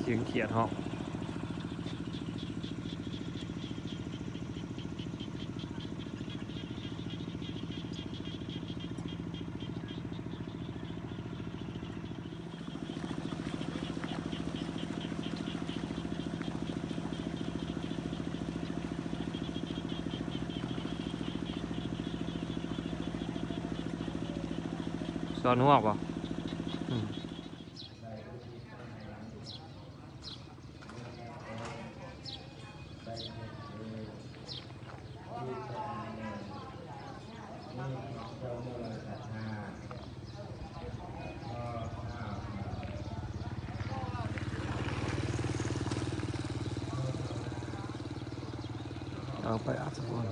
ສຽງຂຽດຮ້ອງ. ຊ້ອນຮວກບໍ່? ອືມ. ເອົາໄປອາດສະພອນ.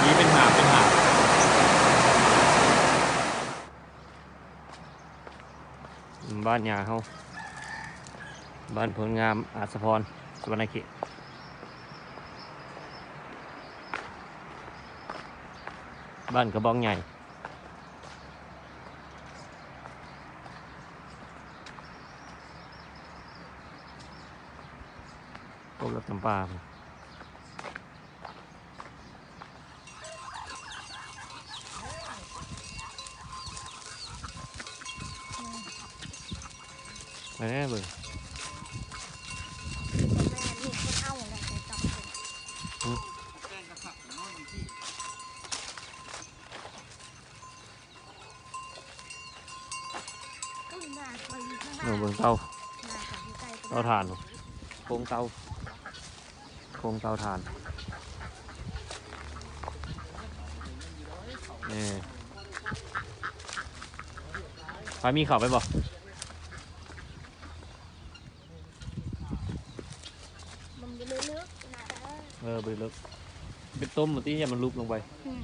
ມີເປັນຫາບເປັນຫາບ. ບ້ານຍ່າເຮົາ ບ້ານໂພນງາມ ອາດສະພອນ ສະຫວັນນະເຂດ ບ້ານກະບອງໃຫຍ່ ພວກລັດຈຳປາ. ແມ່ນເບິ່ງ ເບິ່ງເຕົາ ເຕົາຖ່ານ ໂຄງເຕົາ ໂຄງເຕົາຖ່ານ ເອີ ພາມີເຂົ້າໄປບໍ່? ມັນບໍ່ໄດ້ເລິກນະ ເອີ ບໍ່ໄດ້ເລິກ ເປັນຕົມຕິ ຢ້ານມັນຫຼຸບລົງໄປ ອືມ.